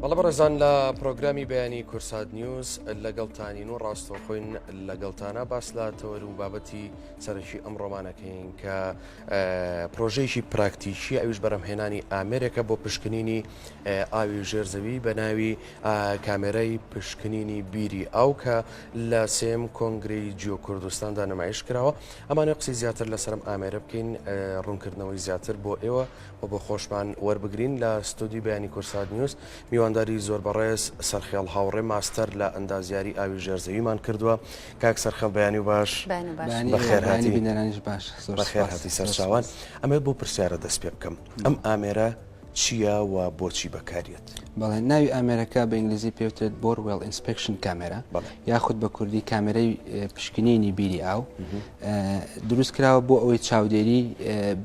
بەڵێ بەڕێزان لە پرۆگرامی بەیانی کورسات نیوز لەگەڵتانین و ڕاستەوخۆین لەگەڵتانە باس لە تەوەر و بابەتی سەرەکی ئەم ڕۆمانەکەین کە پرۆژەیەکی پراکتیکی ئەویش بەرەمهێنانی ئامێرێکە بۆ پشکنینی ئاوی ژێر زەوی بە ناوی کامێرای پشکنینی بیری ئاو کە لە سێم کۆنگرەی جیۆ کوردستاندا نمایش کراوە ئەمانە قسەی زیاتر لەسەرم ئامێرە بکەین ڕوونکردنەوەی زیاتر بۆ ئێوە و بۆ خۆشمان وەربگرین لە ستۆدیۆی بەیانی کورسات نیوز میوانداری زۆر بەڕێز سەرخێڵ هاوڕێ ماستەر لە ئەندازیاری ئاوی ژێرزەویمان کردووە کاک سەرخێڵ بەیانی و باش بەخێرهاتی باش بەخێرهاتی سەرچاوان ئەمە بۆ پرسیارە دەست پێ بکەم ئەم ئامێرە چییە و بۆچی بەکاریێت؟ بەڵێ ناوی ئامێرەکە بە ئینگلیزی پێوترێت bore well inspection camera یاخود بە کوردی کامێرەی پشکنینی بیری ئاو دروست کراوە بۆ ئەوەی چاودێری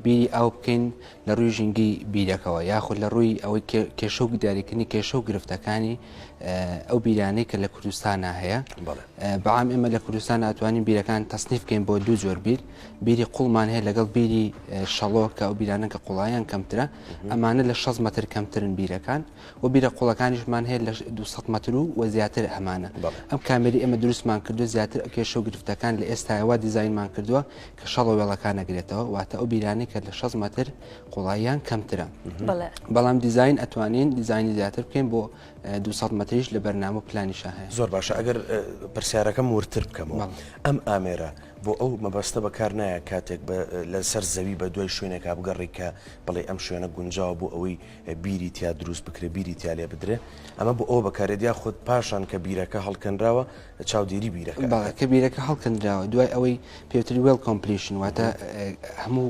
بیری ئاو بکەین لە ڕووی ژینگەی بیرەکەوە یاخود لە ڕووی ئەوەی کێشە و دیاریکردنی کێشە و گرفتەکانی ئەو بیرانەی کە لە کوردستانە هەیە بەعام ئێمە لە کوردستان ئەتوانین بیرەکان تەسنیف بکەین بۆ دوو جۆر بیر بیری قوڵمان هەیە لەگەڵ بیری shallow کە ئەو بیرانە کە قوڵایان کەمترە ئەمانە لە 6 مەتر کەمترن بیرەکان و بیرە قوڵەکانیشمان هەیە لە 200 مەتر و و زیاتر هەمانە ئەم کامێری ئێمە دروستمان کردو زیاتر کێشە و گرفتەکان لە ئێستاوە دیزاینمان کردووە کە shallow well ەکان نەگرێتەوە واتە ئەو بیرانەی کە لە 6 مەتر قوڵاییان کەمترە بەڵام دیزاین ئەتوانین دیزاینی زیاتر بکەین بۆ 200 مەتریش لە بەرنامە و پلانیشا هەیە. زۆر باشە ئەگەر پرسیارەکەم وردتر بکەمەوە ئەم ئامێرە بۆ ئەو مەبەستە بەکار نایە کاتێک لەسەر زەوی بە دوای شوێنێکا بگەڕی کە بڵێ ئەم شوێنە گونجاوە بۆ ئەوەی بیری تیا دروست بکرێ بیری تیا لێ بدرێ ئەمە بۆ ئەوە بەکارێت یاخود پاشان کە بیرەکە هەڵکەنراوە چاودێری بیرەکە بەڵێ کە بیرەکە هەڵکەنراوە دوای ئەوەی پێوتری well completion واتە هەموو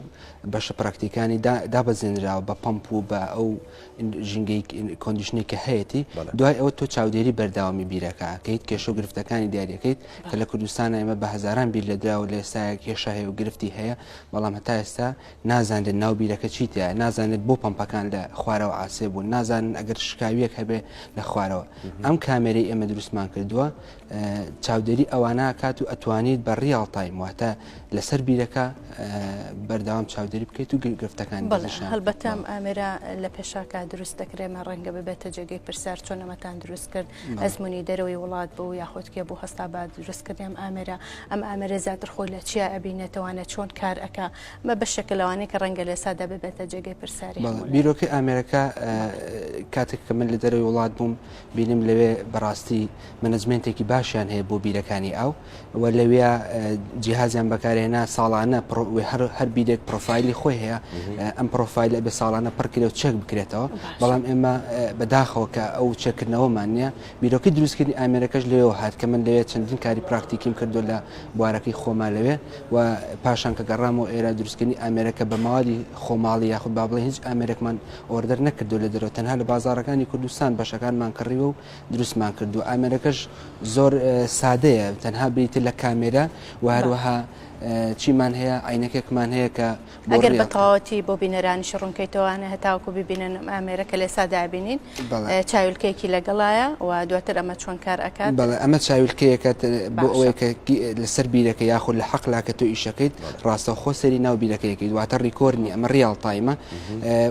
بەشە پراکتیکانی دابەزێنراوە بە پەمپ و بە ئەو ژینگەی condition ێک کە هەیەی دوای ئەوە تۆ چاودێری بەرداوامی بیرەکە ئەکەیت کێشە و گرفتەکانی دیاریەکەیت کە لە کوردستان ئێمە بە هەزاران بیر لێدراوە لە ئێستا کێشە هەیە و گرفتی هەیە بەڵام هەتا ئێستا نازانرێت ناو بیرەکە چی تیایە، نازانرێت بۆ پەمپەکان لە خوارەوە عاسێ بوون، نازانن ئەگەر شکاویەک هەبێ لە خوارەوە. ئەم کامێرەی ئێمە دروستمان کردووە چاودێری ئەوانە ئەکات و ئەتوانیت بە real time واتە لەسەر بیرەکە بەردەوام چاودێری بکەیت و گرفتەکانی بەڵێ هەڵبەتە ئەم ئامێرە لە پێشاکە دروست دەکرێت مە ڕەنگە ببێتە جێگەی پرسیار چۆن ئەمەتان دروست کرد ئەزمموی دەرەوەی وڵات بوو یاخود کێ بوو هەستا بە دروستکردنی ئەم ئامێرە ئەم ئامێرە زیاتر خۆی لە چیا ئەبینێتەوانە چۆن کار ئەکا ئەمە بەشێکە لەوانەی کە ڕەنگە لە ئێستادا ببێتە جێگەی پرسیاری بەڵێ هەموو لایەک. بیرۆکەی ئامێرەکە کاتێک کە من لە دەرەوەی وڵات بووم بینیم لەوێ بەڕاستی management ێکی باشیان هەیە بۆ بیرەکانی ئاو و لەوێ جیهازیان بەکارهێنا ساڵانە هەر هەر بیرێک پرۆفایلی خۆی هەیە ئەم پرۆفایلە بە ساڵانە پڕکرێ و چێک بکرێتەوە بەڵام ئێمە بەداخەوە کە ئەو چێکردنەوەمان نییە بیرۆکەی دروستکردنی ئامێرەکەش لەوێوە هات کە من لەوێ چەندین کاری پراکتیکیم کردو لە بوارەکەی خۆما لەوێ و پاشان کە گەڕامەوە ئێرە دروستکردنی ئامێرەکە بە مەوادی خۆماڵی یاخود با بڵێین هیچ ئامێرێکمان order نەکردو لە دەرەوە تەنها لە بازاڕەکانی کوردستان بەشەکانمان کڕیوە و دروستمان کردووە ئامێرەکەش زۆر سادەیە تەنها بریتە لە کامێرا و هەروەها چیمان هەیە عینەکێکمان هەیە کە ئەگەر بە تەواوەتی بۆ بینەرانیش ڕوونکەیتەوانە هەتاوەکو ببینن ئەم ئامێرە کە لێسا دابینین چاویلکەیەکی لەگەڵایە و دواتر ئەمە چۆن کار ئەکات؟ بەڵێ ئەمە چاویلکەیەکە بۆ ئەوەیە کە لەسەر بیرەکە یاخود لە حەقلا کە تۆ ئیشەکەیت ڕاستەوخۆ سەری ناو بیرەکە یەکەیت واتە record نیە ئەمە real time ە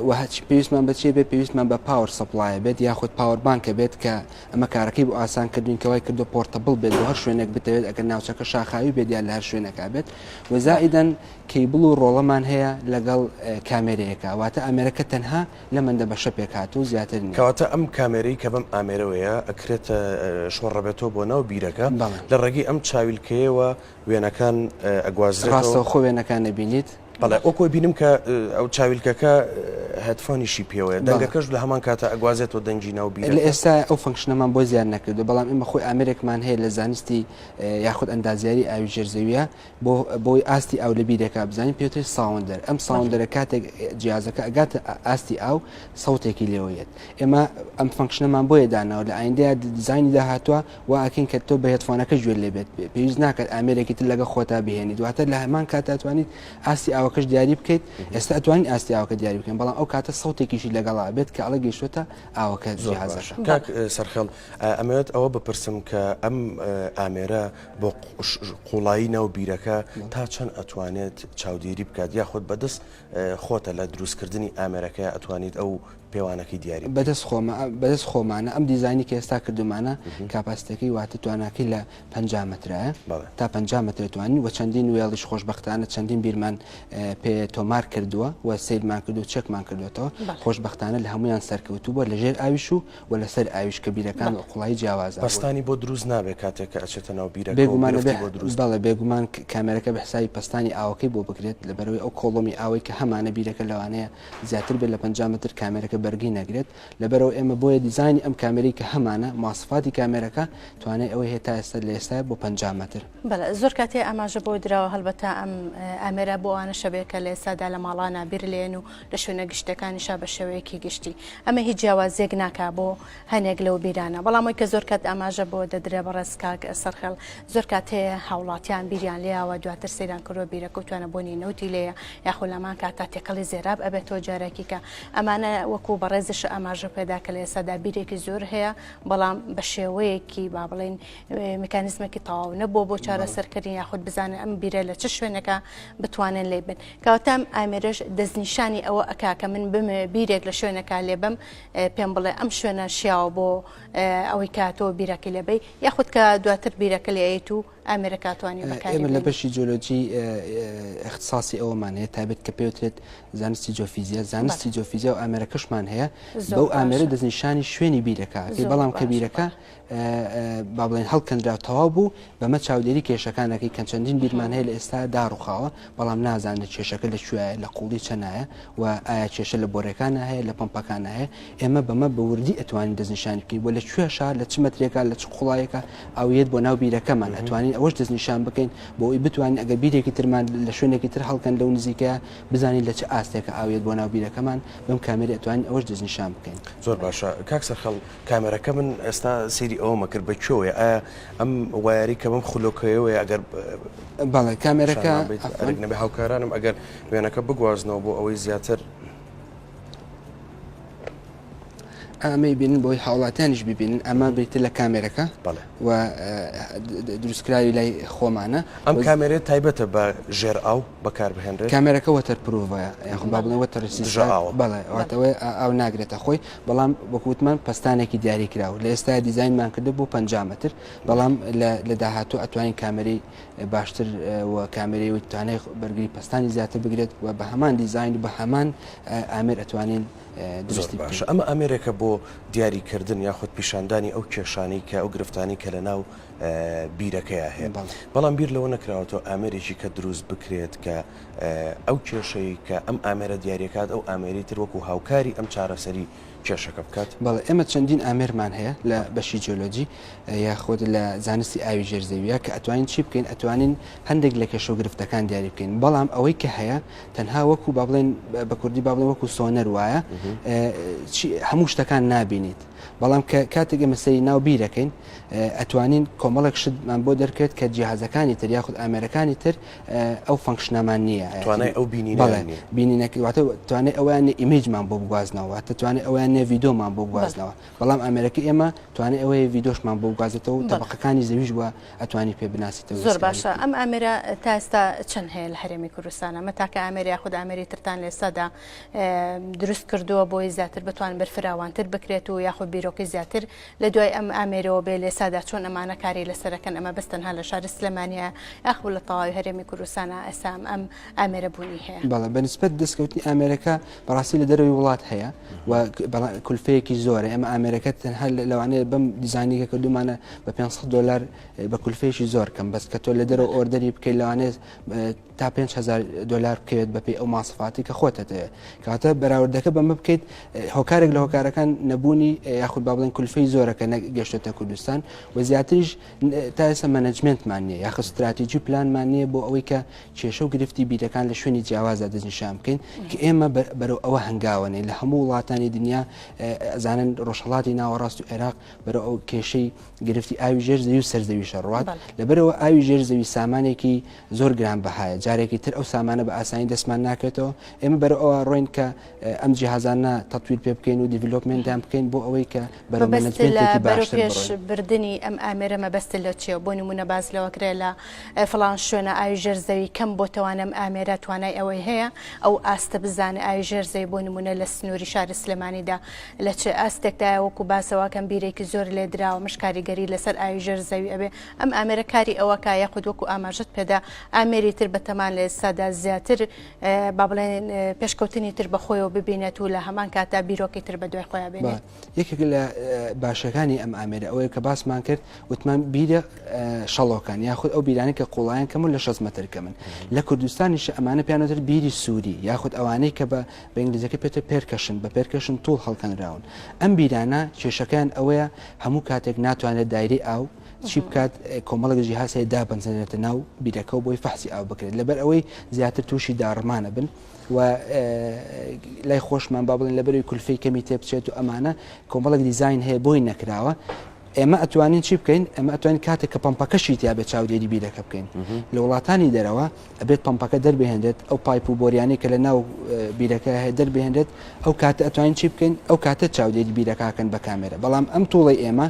و هەچ پێویستمان بە چیە بێت پێویستمان بە power supply ە بێت یاخود power bank ە بێت کە ئەمە کارەکەی بۆ ئاسان کردوین کە وای کردو portable بێت بۆ هەر شوێنێک بتەوێت ئەگەر ناوچەکە شاخاوی بێت یان لە هەر شوێنەکە بێت و زائیدەن کەیبڵ و ڕۆڵەمان هەیە لەگەڵ کامێرەیەکە واتە ئامێرەکە تەنها لەمەندە بەشە پێکهاتوو زیاتر نییە. کەواتە ئەم کامێرەی کە بەم ئامێرەوەیە ئەکرێتە شۆڕەبێتەوە بۆ ناو بیرەکە لە ڕێگەی ئەم چاویلکەیەوە وێنەکان ئەگوازرێتەوە. ڕاستەوخۆ وێنەکان ئەبینیت. بەڵێ وەکو ئەبینم کە ئەو چاویلکەکە headphone یشی پێوەیە دەنگەکەش لە هەمان کاتا ئەگوازێتەوە دەنگی ناو بیرەکە. لە ئێستا ئەو function ەمان بۆ زیاد نەکردووە بەڵام ئێمە خۆی ئامێرێکمان هەیە لە زانستی یاخود ئەندازیاری ئاوی ژێر زەویە بۆ بۆی ئاستی ئاو لە بیرێکا بزانین پێوترێت sounder ئەم sounder ە کاتێک جیازەکە ئەگاتە ئاستی ئاو سەوتێکی لێوە یەت ئێمە ئەم function ەمان بۆیە داناوە لە ئایندەیە دیزاینی داهاتوە وا ئەکەین کە تۆ بە headphone ەکە گوێ لێ بێت پێویست ناکات ئامێرێکی تر لەگە خۆتا بهێنیت واتە لە هەمان کات ئەتوانیت ئاستی ئاوەکەش دیاری بکەیت ئێستا ئەتوانین ئاستی ئاوەکە دیاری بکەین بەڵام ئەو کاتە سەوتێکیشی لەگەڵا بێت کە ئەڵێ گەیشتۆتە ئاوەکە جیازەکە. کاک سەرخێڵ ئەمەوێت ئەوە بپرسم کە ئەم ئامێرە بۆ قوڵایی ناو بیرەکە تا چەند ئەتوانێت چاودێری بکات یاخود بەدەست خۆتە لە دروستکردنی ئامێرەکەی ئەتوانیت ئەو. پێوانەکەی دیاری بکەین؟ بەدەست خۆمە بەدەست خۆمانە ئەم دیزاینی کە ئێستا کردومانە capacity ەکەی واتە تواناکەی لە 50 مەترایە تا 50 مەتر توانین و چەندین well یش خۆشبەختانە چەندین بیرمان پێ تۆمار کردووە و سیرمان کردو چەکمان کردوێتەوە خۆشبەختانە لە هەمویان سەرکەوتوو بووە لە ژێر ئاویش و و لەسەر ئاویش کە بیرەکان و قوڵایی جیاوازە. پەستانی بۆ دروست نابێت کاتێک کە ئەچێتە ناو بیرەکەوە بێگومان گرفتی بۆ دروست بەڵێ بێگومان کامێرەکە بە حسابی پەستانی ئاوەکەی بۆ بکرێت لەبەرئەوەی ئەو column ی ئاوەی کە هەمانە بیرەکە لەوانەیە زیاتر بێت لە 50 مەتر کامێرەکە بەرگەی نەگرێت لەبەرئەوە ئێمە بۆیە دیزاینی ئەم کامێرەی کە هەمانە مواسفاتی کامێرەکە توانای ئەوەی هەیە تا ئێستا لە ئێستا بۆ 50 مەتر. بەڵێ زۆر کاتێ ئاماژە بۆ دراوە هەڵبەتە ئەم ئامێرە بۆ ئەوانەشە بێ کە لە ئێستادا لە ماڵانا بیر لێن و لە شوێنە گشتیەکانیشا بە شێوەیەکی گشتی ئەمە هیچ جیاوازیەک ناکا بۆ هەنێک لەو بیرانە بەڵام ئەوی کە زۆر کات ئاماژە بۆ دەدرێ بەڕێز کاک سەرخێڵ زۆر کات هەیە هاوڵاتیان بیریان لێیاوە دواتر سەیران کردوە بیرەکە وتوانە بۆنی نەوتی لێیە یاخۆ لەمان کاتا تێکەڵی زێراب ئەبێتەوە جارێکی کە ئەمانە وەکو بەڕێزش ئاماژە پێدا کە لە ئێستادا بیرێکی زۆر هەیە بەڵام بە شێوەیەکی با بڵێین میکانیزمێکی تەواو نەبووە بۆ چارەسەرکردن یاخود بزانن ئەم بیرە لە چ شوێنێکە بتوانن لێی بن کەواتە ئەم ئامێرەش دەستنیشانی ئەوە ئەکا کە من بمەوێ بیرێک لە شوێنێکا لێ بەم پێم بڵێ ئەم شوێنە شیاوە بۆ ئەوەی کە تۆ بیرەکەی لێ بەی یاخود کە دواتر بیرەکە لێ ئەیت و ئامێرەکە توانی بەکاری ئێمە لە بەشی جیۆلۆجی اختصاصی ئەوەمان هەیە تایبەت کە پێوترێت زانستی جۆفیزیا زانستی جۆفیزیا و ئامێرەکەشمان هەیە بەو ئامێرە دەستنیشانی شوێنی بیرەکە بەڵام کە بیرەکە با بڵێن هەڵکەندرا تەواو بوو بەمە چاودێری کێشەکان ئەکەی کە چەندین بیرمان هەیە لە ئێستا داڕوخاوە بەڵام نازانرێت کێشەکە لە کوێیە لە قوڵی چەنایە و ئایا کێشە لە بۆرەکانە هەیە لە پەمپەکانە هەیە ئێمە بەمە بە وردی ئەتوانین دەستنیشانی بکەین و لە کوێ شار لە چ مەترێکا لە چ قوڵایەکە ئاویەت بۆ ناو بیرەکەمان ئەتوانین ئەوەش دەستنیشان بکەین بۆ ئەوی بتوانین ئەگەر بیرێکی ترمان لە شوێنێکی تر هەڵکەن لەو نزیکەیە بزانین لە چ ئاستێکە ئاویەت بۆ ناو بیرەکەمان بەم کامێرە ئەتوانین ئەوەش دەستنیشان بکەین. زۆر باشە کاک سەرخەڵ کامێرەکە من ئێستا سەیری ئەوەمە کرد بە کوێوەیە ئایا ئەم wire ی کە بەم خولۆکەیەوەیە ئەگەر بەڵێ کامێرەکە ئەرک نەبێ هاوکارانم ئەگەر وێنەکە بگوازنەوە بۆ ئەوەی زیاتر ئەمەی بینن بۆی هاوڵاتیانیش ببینن ئەمە بریتە لە کامێرەکە و دروستکراوی لای خۆمانە ئەم کامێرە تایبەتە بە ژێر ئاو بەکاربهێنرێت؟ کامێرەکە waterproof ە یاخود با بڵێن water بەڵێ واتەوەی ئاو ناگرێتە خۆی بەڵام وەکو وتمان پەستانێکی دیاری کراو لە ئێستا دیزاینمان کردو بۆ 50 مەتر بەڵام لە داهاتوو ئەتوانین کامێرەی باشتر و کامێرەی و توانای بەرگری پەستانی زیاتر بگرێت و بە هەمان دیزاین و بە هەمان ئامێر ئەتوانین دروستی باشە ئەمە ئامێرێکە بۆ دیاریکردن یاخود پیشاندانی ئەو کێشانەی کە ئەو گرفتانی کە لە ناو بیرەکەیا هەیە بەڵام بیر لەوە نەکراوەتەوە ئامێرێکی کە دروست بکرێت کە ئەو کێشەی کە ئەم ئامێرە دیاریەکات ئەو ئامێری تر وەکو هاوکاری ئەم چارەسەری کێشەکە بکات؟ بەڵێ ئێمە چەندین ئامێرمان هەیە لە بەشی جیۆلۆجی یاخود لە زانستی ئاوی ژێر زەویە کە ئەتوانین چی بکەین ئەتوانین هەندێک لە کێشە و گرفتەکان دیاری بکەین بەڵام ئەوەی کە هەیە تەنها وەکو با بڵێن بە کوردی با بڵێن وەکو سۆنەر وایە هەموو شتەکان نابینیت بەڵام کە کاتێک ئێمە سەیری ناو بیرەکەین ئەتوانین کۆمەڵێک شتمان بۆ دەرکرێت کە جیهازەکانی تر یاخود ئامێرەکانی تر ئەو function ەمان نییە توانای ئەو بینینە بینینەکە واتە توانای ئەویان نیە image مان بۆ بگوازنەوە واتە توانای ئەویان نیە ڤیدۆمان بۆ بگوازنەوە بەڵام ئامێرەکە ئێمە توانای ئەوەیە ڤیدۆشمان بۆ بگوازێتەوە و تەبقەکانی زەویش بووە ئەتوانی پێ بناسیتەوە زۆر باشە ئەم ئامێرە تا ئێستا چەند هەیە لە هەرێمی کوردستان ئەمە تاکە ئامێر یاخود ئامێری ترتان لە ئێستادا دروست کردووە بۆی زیاتر بتوان بەرفراوانتر بکرێت و یاخود بیرۆکەی زیاتر لە دوای ئەم ئامێرەوە بێ لێسادا چۆن ئەمانە کاری لەسەرەکەن ئەمە بەس تەنها لە شاری سلێمانیە یاخود لە تەواوی هەرێمی کوردستانە ئێستا ئەم ئامێرە بوونی هەیە؟ بەڵێ بە نیسبەت دەستکەوتنی ئامێرەکە بەڕاستی لە دەرەوەی وڵات هەیە و کولفەیەکی زۆرە ئێمە ئامێرەکە تەنها لەوانەیە بەم دیزاینێکە کردومانە بە 500 دلار بە کولفەیەکی زۆر کەم بەس کە تۆ لە دەرەوە order ی بکەیت لەوانەیە تا 5000 دلار بکەوێت بەپێی ئەو ماسفاتی کە خۆت دەتەوێت کەواتە بەراوردەکە بەمە بکەیت هۆکارێک لە هۆکارەکان نەبوونی یاخود با بڵێن کولفەی زۆرەکە نەگەشتێتە کوردستان و زیاتریش تا ئێستا management مان نییە یاخود ستراتیجی پلانمان نییە بۆ ئەوەی کە کێشە و گرفتی بیرەکان لە شوێنی جیاوازدا دەستنیشان بکەین کە ئێمە بەرەو ئەوە هەنگاوەنێ لە هەموو وڵاتانی دنیا ئەزانن ڕۆژهەڵاتی ناوەڕاست و عێراق بەرەو ئەو کێشەی گرفتی ئاوی ژێر زەوی و سەر زەویشە ڕوات لەبەرەوە ئاوی ژێر زەوی سامانێکی زۆر گران بەهایە جارێکی تر ئەو سامانە بە ئاسانی دەستمان ناکرێتەوە ئێمە بەرەو ئەوە ڕۆین کە ئەم جیهازانە تەتویر پێ بکەین و development یان بکەین بۆ ئەوەی کە بەرەو مەبەست لە management ێکی بەرەو باشتر پێش بڕۆین. بردنی ئەم ئامێرە مەبەستت لە چیە؟ بۆ نموونە باس لەوە کرێ لە فڵان شوێنە ئاوی ژێر زەوی کەم بۆتەوانە ئەم ئامێرە توانای ئەوەی هەیە ئەو ئاستە بزانێ ئاوی ژێر زەوی بۆ نموونە لە سنووری شاری سلێمانیدا. زەویە لە چ ئاستێکدایە وەکو باسەوەکەم بیرێکی زۆر لێ دراوە مش کاریگەری لەسەر ئاوی ژێر زەوی ئەبێ ئەم ئامێرە کاری ئەوەکا یاخود وەکو ئاماژەت پێدا ئامێری تر بەتەمان لە ئێستادا زیاتر با بڵێن پێشکەوتنی تر بەخۆیەوە ببینێت و لە هەمان کاتا بیرۆکەی تر بەدوای خۆیان بێنێت. یەکێک لە باشەکانی ئەم ئامێرە ئەوەیە کە باسمان کرد وتمان بیرە شەڵۆکان یاخود ئەو بیرانەی کە قوڵایان کەم و لە 6 مەتر کەمن لە کوردستانیش ئەمانە پیانەتر بیری سووری یاخود ئەوانەی کە بە بە ئینگلیزەکە پێتە percussion بە percussion tool هەڵکەنراون ئەم بیرانە کێشەکەیان ئەوەیە هەموو کاتێک ناتوانێت دایرەی ئاو چی بکات کۆمەڵێک جیهاز هەیە دابەزێنێتە ناو بیرەکە و بۆی فەحسی ئاو بکرێت لەبەر ئەوەی زیاتر تووشی داڕمانە بن و لای خۆشمان با بڵێن لەبەروی کولفەی کەمی تێبچێت و ئەمانە کۆمەڵێک دیزین هەیە بۆی نەکراوە ئێمە ئەتوانین چی بکەین ئەمە ئەتوانین کاتێک کە پمپەکەشی تیا بێت چاودێری بیرەکە بکەین لە وڵاتانی دەرەوە ئەبێت پمپەکە دەربهێنرێت ئەو pipe و بۆریانەی کە لە ناو بیرەکە هەیە دەربهێنرێت ئەو کاتە ئەتوانین چی بکەین ئەو کاتە چاودێری بیرەکەکەن بە کامێرە بەڵام ئەم tool ەی ئێمە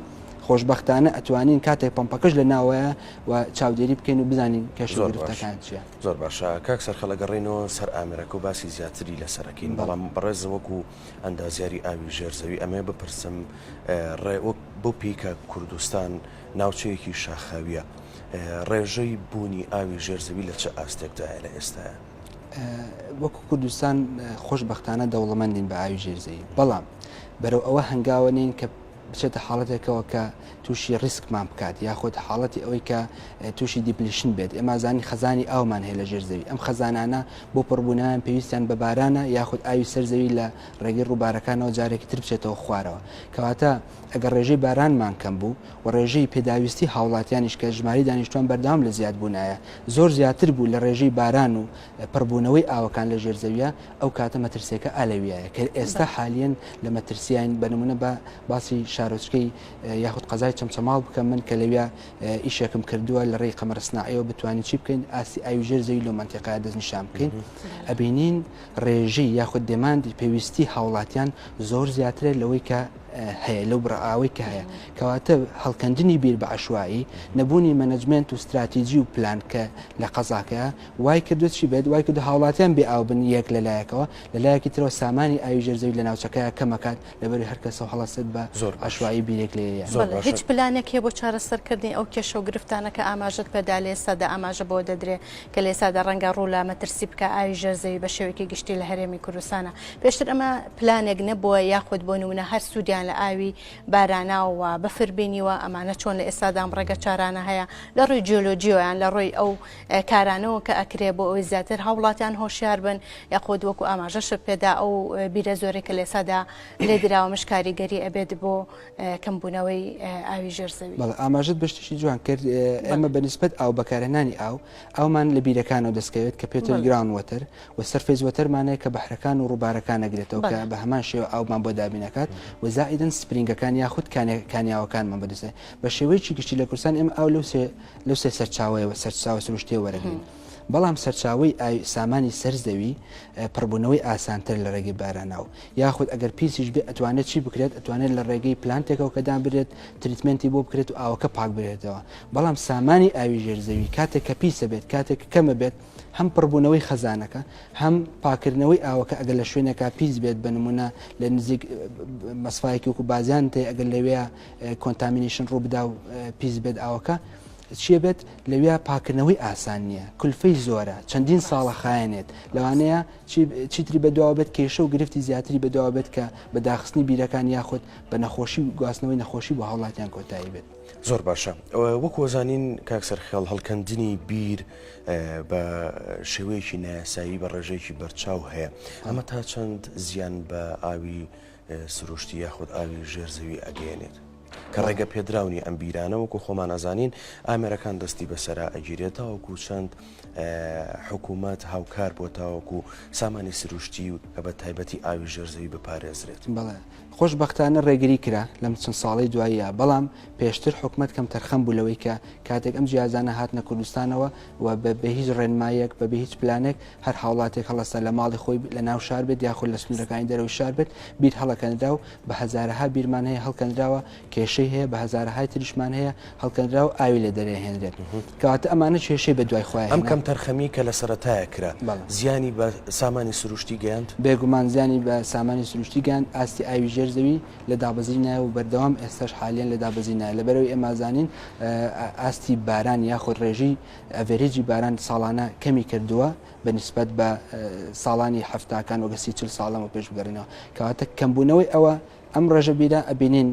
خۆشبەختانە ئەتوانین کاتێک پەمپەکەش لە ناوەیە و چاودێری بکەین و بزانین کێشە و گرفتەکان چییە. زۆر باشە کاک سەرخەڵ ئەگەڕێینەوە سەر ئامێرەکە و باسی زیاتری لەسەر ئەکەین بەڵام بەڕێز وەکو ئەندازیاری ئاوی ژێر زەوی ئەمەوێ بپرسم ڕێ وەک بەو پێی کە کوردستان ناوچەیەکی شاخاویە ڕێژەی بوونی ئاوی ژێر زەوی لە چ ئاستێکدایە لە ئێستایا؟ وەکو کوردستان خۆشبەختانە دەوڵەمەندین بە ئاوی ژێر زەوی بەڵام بەرەو ئەوە هەنگاوە نین کە بچێتە حاڵەتێکەوە کە تووشی ڕیسکمان بکات یاخود حاڵەتی ئەوەی کە تووشی depletion بێت ئێمە زانی خەزانی ئاومان هەیە لە ژێر زەوی ئەم خەزانانە بۆ پڕبوونیان پێویستیان بە بارانە یاخود ئاوی سەر زەوی لە ڕێگەی ڕووبارەکانەوە جارێکی تر بچێتەوە خوارەوە کەواتە ئەگەر ڕێژەی بارانمان کەم بوو و ڕێژەی پێداویستی هاوڵاتیانیش کە ژماری دانیشتوان بەردەوام لە زیادبوونایە زۆر زیاتر بوو لە ڕێژەی باران و پڕبوونەوەی ئاوەکان لە ژێر زەویە ئەو کاتە مەترسیەکە ئالەویایە کە ئێستا حالیەن لە مەترسیاین بە نمونە بە باسی شارۆچکەی یاخود قەزای چەمچەماڵ بکەم من کە لەویا ئیشێکم کردووە لە ڕێی قەمەر سناعیەوە بتوانین چی بکەین ئاستی ئاوی ژێر زەوی لەو مەنتیقەیە دەستنیشان بکەین ئەبینین ڕێژەی یاخود demand ی پێویستی هاوڵاتیان زۆر زیاترە لەوەی کە هەیە لەو بڕە ئاوەی کە هەیە کەواتە هەڵکەندنی بیر بە عەشوایی نەبوونی management و ستراتیجی و پلان کە لە قەزاکەیە وای کردووە چی بێت؟ وای کردووە هاوڵاتیان بێ ئاو بن یەک لە لایەکەوە، لە لایەکی ترەوە سامانی ئاوی ژێر زەوی لە ناوچەکەیا کەم ئەکات، لەبەروی هەر کەسەو هەڵەسێت بە زۆر باش. عەشوایی بیرێک لێیە. زۆر بەڵێ باشە. هیچ پلانێک هەیە بۆ چارەسەرکردنی ئەو کێشە و گرفتانە کە ئاماژەت پێدا لە ئێستادا ئاماژە بەوە دەدرێ کە لە ئێستادا ڕەنگە ڕوو لە مەترسی بکا ئاوی ژێر زەوی بە شێوەیەکی گشتی لە هەرێمی کوردستانا پێشتر ئەمە پلانێک نەبووە یاخود بۆ نموونە هەر سوودیان لە ئاوی باراناو و بەفر بینیوە ئەمانە چۆن لە ئێستادا ئەم ڕێگە چارانە هەیە لە ڕووی جیۆلۆجیەوە یان لە ڕووی ئەو کارانەوە کە ئەکرێ بۆ ئەوەی زیاتر هاوڵاتیان هۆشیار بن یاخود وەکو ئاماژەشت پێدا ئەو بیرە زۆرەی کە لێسادا لێدراوە مش کاریگەری ئەبێت بۆ کەمبوونەوەی ئاوی ژێر زەوی. بەڵێ ئاماژەت بە شتێکی جوان کرد ئێمە بە نیسبەت ئاو بەکارهێنانی ئاو ئاومان لە بیرەکانەوە دەستکەوێت کە پێتر ground water و surface water مان هەیە کە بەحرەکان و ڕووبارەکان ئەگرێتەوە کە بە هەمان شێوە ئاومان بۆ دابین ئەکات و زائیدەن spring ەکان یاخود کانیاوەکانمان بەدەست بە شێوەیەکی گشتی لە کوردستان ئێمە ئاو لەو سێ لەو سێ سەرچاوەیەوە سەرچاوە سروشتیە وەرەگرین بەڵام سەرچاوەی ئاوی سامانی سەر زەوی پڕبوونەوەی ئاسانتر لە ڕێگەی باراناو یاخود ئەگەر پیسیش بێ ئەتوانێت چی بکرێت ئەتوانێت لە ڕێگەی plant ێکەوە کە دابرێت treatment ی بۆ بکرێت و ئاوەکە پاک برێتەوە بەڵام سامانی ئاوی ژێر زەوی کاتێک کە پیسە بێت کاتێک کە کەمە بێت هەم پڕبوونەوەی خەزانەکە هەم پاکردنەوەی ئاوەکە ئەگەر لە شوێنێکا پیس بێت بە نمونە لە نزیک مەسفایەکی وەکو بازیان تێ ئەگەر لەوێ contamination ڕوو بدا و پیس بێت ئاوەکە چیە بێت لەویا پاکردنەوەی ئاسان نییە کولفەی زۆرە چەندین ساڵە خایەنێت لەوانەیە چیتری بەدواوە بێت کێشە و گرفتی زیاتری بەدواوە بێت کە بە داخستنی بیرەکان یاخود بە نەخۆشی و گواستنەوەی نەخۆشی بۆ هاوڵاتیان کۆتایی بێت. زۆر باشە وەکو ئەزانین کاک سەرخێڵ هەڵکەندنی بیر بە شێوەیەکی نایاسایی بە ڕێژەیەکی بەرچاو هەیە ئەمە تا چەند زیان بە ئاوی سروشتی یاخود ئاوی ژێر زەوی ئەگەیەنێت؟ کە ڕێگە پێدراو نیە ئەم بیرانە وەکو خۆمان ئەزانین ئامێرەکان دەستی بەسەرا ئەگیرێت تاوەکو چەند حکوومەت هاوکار بۆ تاوەکو سامانی سروشتی و بە تایبەتی ئاوی ژێر زەوی بپارێزرێت. بەڵێ خۆشبەختانە ڕێگری کرا لەم چەند ساڵەی دواییە، بەڵام پێشتر حکومەت کەمتەرخەم بوو لەوەی کە کاتێک ئەم جیازانە هاتنە کوردستانەوە و بە بێ هیچ ڕێنماییەک بە بێ هیچ پلانێک هەر هاوڵاتیەک هەڵەستا لە ماڵی خۆی لە ناو شار بێت یاخود لە سنوورەکانی دەرەوەی شار بێت بیر هەڵەکەنرا و بە هەزارەها بیرمان هەیە هەڵکەنراوە کێشەی. کێشەی هەیە بە هەزارەهای تریشمان هەیە هەڵکەنراو ئاوی لێ دەرێهێنرێت کەواتە ئەمانە کێشەی بە دوای خۆیان ئەم کەمتەرخەمی کە لە سەرەتایە کرا زیانی بە سامانی سروشتی گەیاند؟ بێگومان زیانی بە سامانی سروشتی گەیاند ئاستی ئاوی ژێر زەوی لە دابەزینایە و بەردەوام ئێستاش حالیەن لە دابەزینایە لەبەرئەوەی ئێمە ئەزانین ئاستی باران یاخود ڕێژەی average ی باران ساڵانە کەمی کردووە بە نیسبەت بە ساڵانی حەفتاکان وەگە سی چل ساڵ لەمەو پێش بگەڕێینەوە کەواتە کەمبوونەوەی ئەوە ئەم ڕێژە بیرە ئەبینین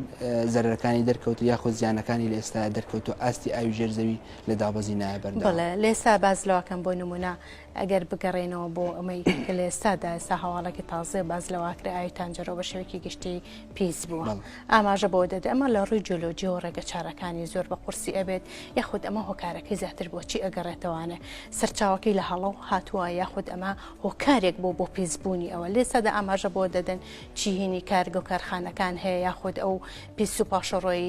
زەرەرەکانی دەرکەوت یاخود زیانەکانی لە ئێستا دەرکەوت و ئاستی ئاوی ژێر زەوی لە دابەزینایە بەردەوام. بەڵێ لێسا باس لەوەکەم بۆ نمونە ئەگەر بگەڕێینەوە بۆ ئەمەی کە لە ئێستادا ئێستا هەواڵێکی تازەیە باس لەوە ئەکرێ ئاوی تانجەرۆ بە شێوەیەکی گشتی پیس بووە ئاماژە بەوە دەدرێت ئەمە لە ڕووی جیۆلۆجیەوە ڕێگە چارەکانی زۆر بە قورسی ئەبێت یاخود ئەمە هۆکارەکەی زیاتر بۆچی ئەگەڕێتەوانێ سەرچاوەکەی لە هەڵەو هاتووە یاخود ئەمە هۆکارێک بۆ بۆ پیسبوونی ئەوە لێسەدا ئاماژە بۆ دەدەن چیهینی کارگە و کارخانەکان هەیە یاخود ئەو پیس و پاشەڕۆی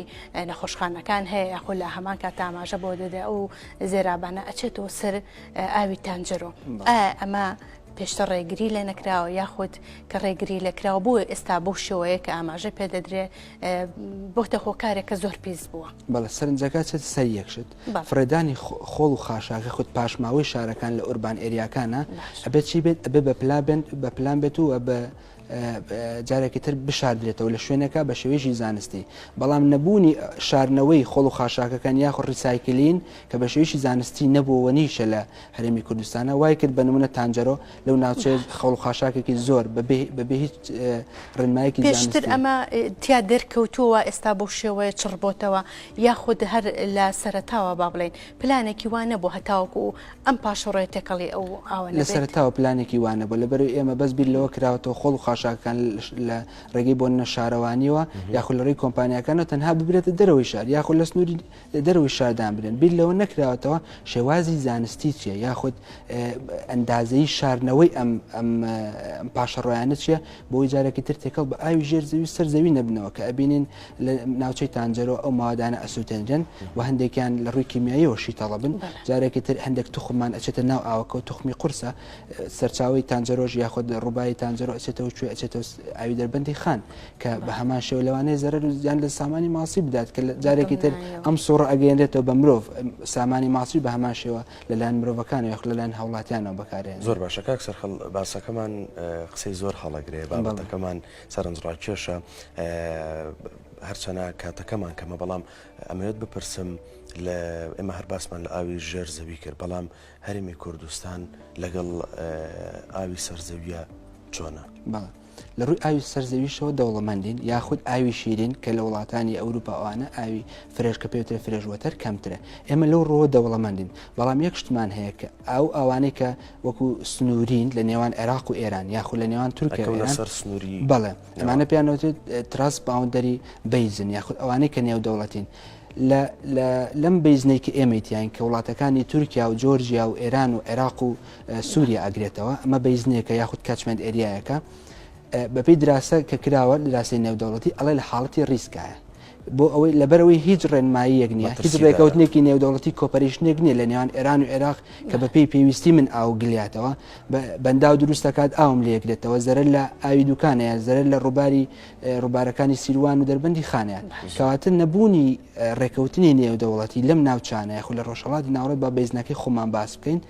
نەخۆشخانەکان هەیە یاخود لە هەمان کات ئاماژە بۆ دەدە ئەو زێرابانە ئەچێتەوە سەر ئاوی تانجەرۆ ئایا ئەمە پێشتر ڕێگری لێ نەکراوە یاخود کە ڕێگری لێکراوە بۆ ئێستا بەو شێوەیە کە ئاماژە پێ دەدرێ بۆتە هۆکارێک کە زۆر پیس بووە؟ بەڵێ سەرنجەکە چێتە سەر یەک شت فڕێدانی خۆڵ و خاشاکە خود پاشماوەی شارەکان لە urban area کانە ئەبێت چی بێت ئەبێ بە پلان بێت و بە جارێکی تر بشاردرێتەوە لە شوێنێکا بە شێوەیەکی زانستی، بەڵام نەبوونی شاردنەوەی خۆڵ و خاشاکەکان یاخود recycling کە بە شێوەیەکی زانستی نەبووە و نیشە لە هەرێمی کوردستانە وای کرد بە نمونە تانجەرۆ لەو ناوچەیە خۆڵ و خاشاکێکی زۆر بەبێ هیچ ڕێنمایەکی پێشتر ئەمە تیا دەرکەوتووە ئێستا بەو شێوەیە چڕ بۆتەوە یاخود هەر لە سەرەتاوە با بڵێین پلانێکی وا نەبوو هەتاوەکو ئەم پاشەڕۆیە تێکەڵی ئەو ئاوە نەبێت؟ لە سەرەتاوە پلانێکی وا نەبوو، لەبەرئەوەی ئێمە بەس بیر لەوە کراوەتەوە خۆڵ و خاشاکەکان لە ڕێگەی بۆ نە شارەوانیەوە یاخود لە ڕێی کۆمپانیاکانەوە تەنها ببرێتە دەرەوەی شار یاخود لە سنووری دەرەوەی شار دابنرێن، بیر لەوە نەکراوەتەوە شێوازی زانستی چییە یاخود ئەندازەی شاردنەوەی ئەم ئەم پاشەڕۆیانە چییە بۆی جارێکی تر تێکەڵ بە ئاوی ژێر زەوی سەر زەوی نەبنەوە کە ئەبینین لە ناوچەی تانجەرۆ ئەو مادانە ئەسووتێنرێن و هەندێکیان لە ڕووی کیمیاییەوە شیتەڵە بن جارێکی تر هەندێک توخممان ئەچێتە ناو ئاوەکە و توخمی قورسە سەرچاوی تانجەرۆژ یاخود ڕووباری تانجەرۆ ئەچێتەوە کوێ ئەچێتەوە ئاوی دەربەندی خان کە بە هەمان شێوە لەوانەیە زەرەر و زیان لە سامانی ماسی بدات کە جارێکی تر ئەم سوڕە ئەگەیەنرێتەوە بە مرۆڤ سامانی ماسی بە هەمان شێوە لەلایەن مرۆڤەکان یاخود لەلایەن هاوڵاتیانەوە بەکارێن. زۆر باشە کاک سەرخەڵ باسەکەمان قسەی زۆر هەڵەگرێ بابەتەکەمان سەرنجڕاکێشە هەرچەنە کاتەکەمان کەمە بەڵام ئەمەوێت بپرسم لە ئێمە هەر باسمان لە ئاوی ژێر زەوی کرد بەڵام هەرێمی کوردستان لەگەڵ ئاوی سەرزەویە چۆنە؟ بەڵێ لە ڕووی ئاوی سەر زەویشەوە دەوڵەمەندین یاخود ئاوی شیرین کە لە وڵاتانی ئەوروپا ئەوانە ئاوی fresh کە پێوترێ fresh water کەمترە ئێمە لەو ڕووە دەوڵەمەندین بەڵام یەک شتمان هەیە کە ئەو ئاوانەی کە وەکو سنوورین لە نێوان عێراق و ئێران یاخود لە نێوان تورکیا و ئێران سەر سنووری بەڵێ ئەمانە پێیان دەوترێت transboundary basin یاخود ئەوانەی کە نێودەوڵەتین لە لە لەم basin ەی کە ئێمەی تیاین کە وڵاتەکانی تورکیا و جۆرجیا و ئێران و عێراق و سووریا ئەگرێتەوە ئەمە basin ێکە یاخود catchment area یەکە بەپێی دراسە کە کراوە دراسەی نێودەوڵەتی ئەڵێ لە حاڵەتی risk ایە بۆ ئەوەی لەبەرەوەی هیچ ڕێنماییەک نییە هیچ ڕێکەوتنێکی نێودەوڵەتی cooperation ێک نییە لە نێوان ئێران و عێراق کە بەپێی پێویستی من ئاو گلیاتەوە بەنداو دروست دەکات ئاوم لێگرێتەوە زەرەر لە ئاوی دوکانەیە زەرەر لە ڕووباری ڕووبارەکانی سیروان و دەربەندی خانیان کەواتە نەبوونی ڕێکەوتنی نێودەوڵەتی لەم ناوچانە یاخود لە ڕۆژهەڵاتی ناوەڕاست با basin ەکەی خۆمان باس بکەین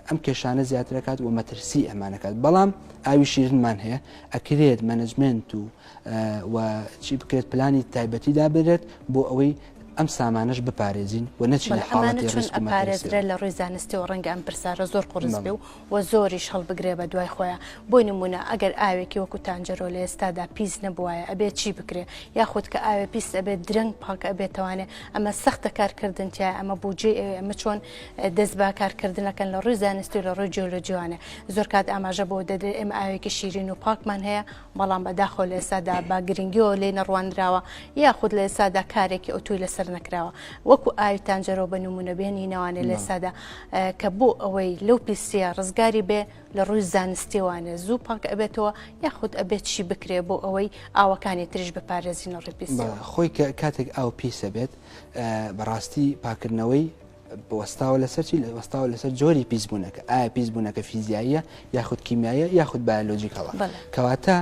ئەم کێشانە زیاترەکات و مەترسی ئەمانەکات بەڵام ئاوی شیرنمان هەیە ئەکرێت management و و چی بکرێت پلانی تایبەتی دابنرێت بۆ ئەوەی ئەم سامانەش بپارێزین و نەچینە حاڵەتی ڕیسک و مەترسیەوە. لە ڕووی زانستیەوە ڕەنگە ئەم پرسیارە زۆر قورس بێ و و زۆریش هەڵبگرێ بە دوای خۆیا. بۆ نموونە ئەگەر ئاوێکی وەکو تانجەرۆ لە ئێستادا پیس نەبوایە ئەبێ چی بکرێ؟ یاخود کە ئاوێ پیس ئەبێ درەنگ پاک ئەبێتەوانێ ئەمە سەختە کارکردن تیایا ئەمە بوجەی ئەوێ ئەمە چۆن دەست بە کارکردنەکەن لە ڕووی زانستی و لە ڕووی جیۆلۆجیوانێ زۆر کات ئاماژە بەوە دەدرێ ئێمە ئاوێکی شیرین و پاکمان هەیە بەڵام بەداخەوە لە ئێستادا بە گرنگیەوە لێی نەڕواندراوە یاخود لە ئێستادا کارێکی ئەوتۆی لەسەر نەکراوە وەکو ئاوی تانجەرۆ بە نمونە بێنینەوانێ لە ئێستادا کە بۆ ئەوەی لەو پیسیە ڕزگاری بێ لە ڕووی زانستیەوانێ زوو پاک ئەبێتەوە یاخود ئەبێت چی بکرێ بۆ ئەوەی ئاوەکانی تریش بپارێزین لە ڕووی پیسیەوە. خۆی کە کاتێک ئاو پیسە بێت بەڕاستی پاکردنەوەی وەستاوە لەسەر چی؟ وەستاوە لەسەر جۆری پیسبوونەکە، ئایا پیسبوونەکە فیزیاییە یاخود کیمیاییە یاخود biological ە. کەواتە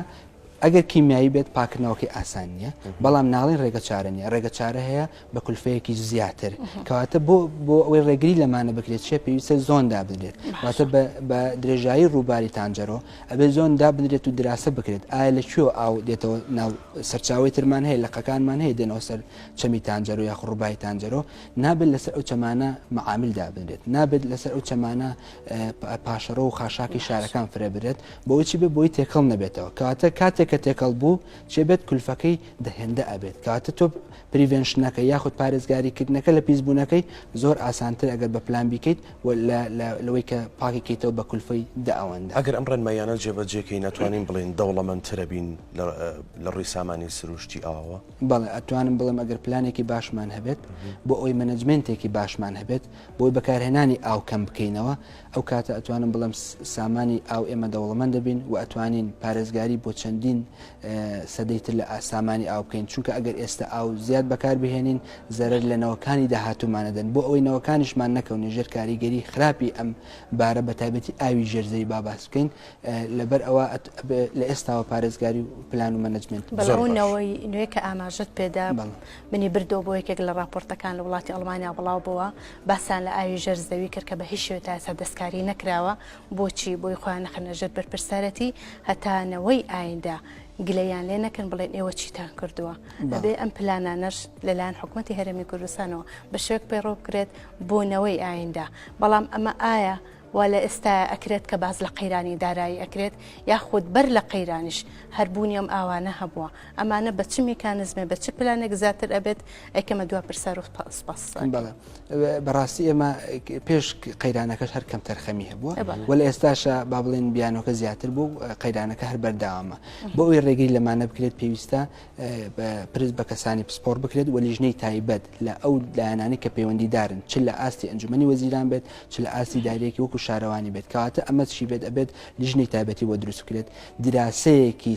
ئەگەر کیمیایی بێت پاکردنەوەکەی ئاسان نییە بەڵام ناڵێن ڕێگە چارە نییە ڕێگە چارە هەیە بە کولفەیەکی زیاتر کەواتە بۆ بۆ ئەوەی ڕێگری لەمانە بکرێت چێ پێویستە زۆن دابنرێت واتە بە درێژایی ڕووباری تانجەرۆ ئەبێ زۆن دابنرێت و دراسە بکرێت ئایا لە کوێ ئاو دێتەوە ناو سەرچاوی ترمان هەیە لقەکانمان هەیە دێنەوە سەر چەمی تانجەرۆ یاخ ڕووباری تانجەرۆ نابێت لەسەر ئەو چەمانە معامل دابنرێت نابێت لەسەر ئەو چەمانە پاشەڕۆ و خاشاکی شارەکان فرە برێت بۆی چی بێ بۆی تێکەڵ نەبێتەوە کەواتە کاتێک کە تێکەڵ بوو چێ بێت کولفەکەی دەهێندە ئەبێت کەواتە تۆ prevention ەکە یاخود پارێزگاری کردنەکە لە پیسبوونەکەی زۆر ئاسانتر ئەگەر بە پلان بیکەیت لەوەی کە پاکی کەیتەوە بە کولفەی دە ئەوەندە. ئەگەر ئەم ڕێنماییانە جێبەجێکەین ئەتوانین بڵێین دەوڵەمەندترە بین لە ڕووی سامانی سروشتی ئاوەوە؟ بەڵێ ئەتوانم بڵێم ئەگەر پلانێکی باشمان هەبێت بۆ ئەوەی management ێکی باشمان هەبێت بۆی بەکارهێنانی ئاو کەم بکەینەوە ئەو کاتە ئەتوانم بڵێم سامانی ئاو ئێمە دەوڵەمەند دەبین و ئەتوانین پارێزگاری بۆ چەندین سەدەی تر لە سامانی ئاو بکەین چونکە ئەگەر ئێستا ئاو زیاد بەکار بهێنین زەرەر لە نەوەکانی داهاتوومان ئەدەن بۆ ئەوەی نەوەکانیشمان نەکەونە ژێر کاریگەری خراپی ئەم بارە بە تایبەتی ئاوی ژێر زەوی با باس بکەین لەبەر ئەوە لە ئێستاوە پارێزگاری و پلان و management بەڵێ ئەو نەوەی نوێ کە ئاماژەت پێدا منی بردەوە بۆ یەکێک لە ڕاپۆرتەکان لە وڵاتی ئەڵمانیا بڵاو بۆوە باسیان لە ئاوی ژێر زەوی کرد کە بە هیچ شێوەیەک تا ئێستا دەستکاری نەکراوە بۆچی بۆی خۆیان نەخەنە ژێر بەرپرسارەتی هەتا نەوەی ئایندە گلەیان لێ نەکەن بڵێن ئێوە چیتان کردووە ئەبێ ئەم پلانانەش لەلایەن حکومەتی هەرێمی کوردستانەوە بە شێوەیەک پەیڕەو بکرێت بۆ نەوەی ئایندە بەڵام ئەمە ئایا وا لە ئێستایا ئەکرێت کە باس لە قەیرانی دارایی ئەکرێت یاخود بەر لە قەیرانیش هەر بوونی ئەم ئاوانە هەبووە؟ ئەمانە بە چ میکانزمێ بە چ پلانێک زیاتر ئەبێت؟ ئەیکەمە دوا پرسیار و سپاس. بەڵێ بەڕاستی ئێمە پێش قەیرانەکەش هەر کەمتەرخەمی هەبووە و لە ئێستاشا با بڵێن بیانۆکە زیاتر بوو قەیرانەکە هەر بەردەوامە بۆ ئەوەی ڕێگری لەمانە بکرێت پێویستە پرس بە کەسانی پسپۆڕ بکرێت و لیژنەی تایبەت لە ئەو لایەنانەی کە پەیوەندیدارن چ لە ئاستی ئەنجومەنی وەزیران بێت چ لە ئاستی دایرەیەکی وەکو شارەوانی بێت کەواتە ئەمە چی بێت ئەبێت لیژنەی تایبەتی بۆ دروست بکرێت دراسەیەکی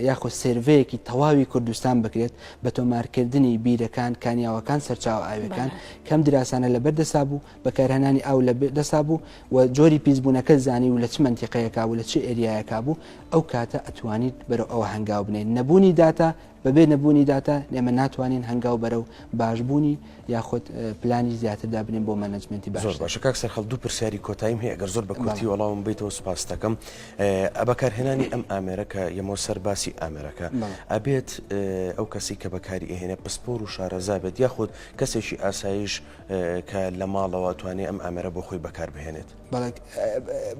یاخود survey یەکی تەواوی کوردستان بکرێت بە تۆمارکردنی بیرەکان کانیاوەکان سەرچاوە ئاوەکان کەم دراسانە لەبەر دەسا بوو بەکارهێنانی ئاو لە دەسا بوو و جۆری پیسبوونەکە زانی و لە چ مەنتیقەیەکا بوو لە چ area یەکا بوو ئەو کاتە ئەتوانیت بەرەو ئەوە هەنگاو بنێیت نەبوونی داتا بەبێ نەبوونی داتا ئێمە ناتوانین هەنگاو بەرەو باشبوونی یاخود پلانی زیاتر دابنێین بۆ management ی باشتر. زۆر باشە کاک سەرهەڵ دوو پرسیاری کۆتاییم هەیە گەر زۆر بە کورتی وەڵامم بەیتەوە سوپاست دەکەم. بەکارهێنانی ئەم ئامێرە کە یەمەوە سەر باسی ئامێرەکە ئەبێت ئەو کەسی کە بەکاری ئەهێنێ پسپۆر و شارەزا بێت یاخود کەسێکی ئاسایش کە لە ماڵەوە توانێ ئەم ئامێرە بۆ خۆی بەکار بهێنێت؟ بەڵێ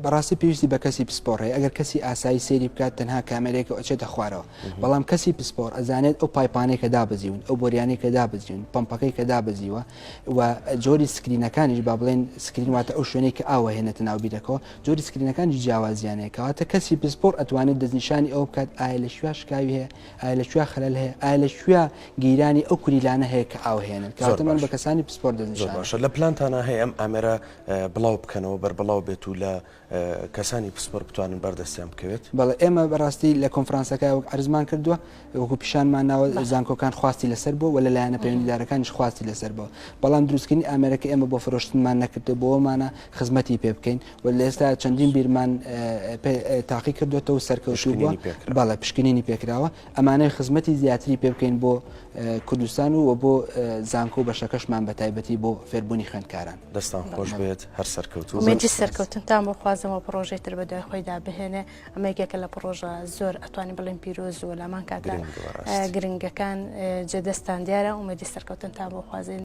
بەڕاستی پێویستی بە کەسی پسپۆڕ هەیە ئەگەر کەسی ئاسایی سەیری بکات تەنها کامێرەیەکە و ئەچێتە خوارەوە بەڵام کەسی پسپۆڕ ئەزانێت ئەو pipe انەی کە دابەزیون ئەو بۆریانەی کە دابەزیون پەمپەکەی کە دابەزیوە و جۆری screen ەکانیش با بڵێن screen واتە ئەو شوێنەی کە ئاوە هێنێتە ناو بیرەکەوە جۆری screen ەکانیش جیاوازیان هەیە کەواتە کەسی پسپۆڕ ئەتوانێت دەستنیشانی ئەوە بکات ئایا لە کوێ شکاوی هەیە ئایا لە کوێ خەلەل هەیە ئایا لە کوێ گیرانی ئەو کولیلانە هەیە کە ئاو هێنن کەواتە من بە کەسانی پسپۆر دەستنیشان زۆر باشە لە پلانتانا هەیە ئەم ئامێرە بڵاو بکەنەوە بەربڵاو بێت و لە کەسانی پسپۆر بتوانن بەردەستیان بکەوێت؟ بەڵێ ئێمە بەڕاستی لە کۆنفرانسەکە وەک عەرزمان کردووە وەکو پیشانمان ناوە زانکۆکان خواستی لەسەر بووە و لە لایەنە پەیوەندیدارەکانیش خواستی لەسەر بووە بەڵام دروستکردنی ئامێرەکە ئێمە بۆ فرۆشتنمان نەکردووە بۆوەمانە خزمەتی پێ بکەین و لە ئێستا چەندین بیرمان تاقی کردوێتەوە و سەرکەوتوو بووە بەڵێ پشکنینی پێکراوە ئەمانەوێت خزمەتی زیاتری پێ بکەین بۆ کوردستان و بۆ زانکۆ و بەشەکەشمان بە تایبەتی بۆ فێربوونی خوێندکاران. دەستان خۆش بێت هەر سەرکەوتوو بن. ئومێدی سەرکەوتنتان بۆ خوازم و پڕۆژەی تر بەدوای خۆیدا بهێنێ ئەمە یەکێکە لە پڕۆژە زۆر ئەتوانین بڵێین پیرۆز و لامان کاتە گرنگەکان جێ دەستان دیارە ئومێدی سەرکەوتنتان بۆ خوازین.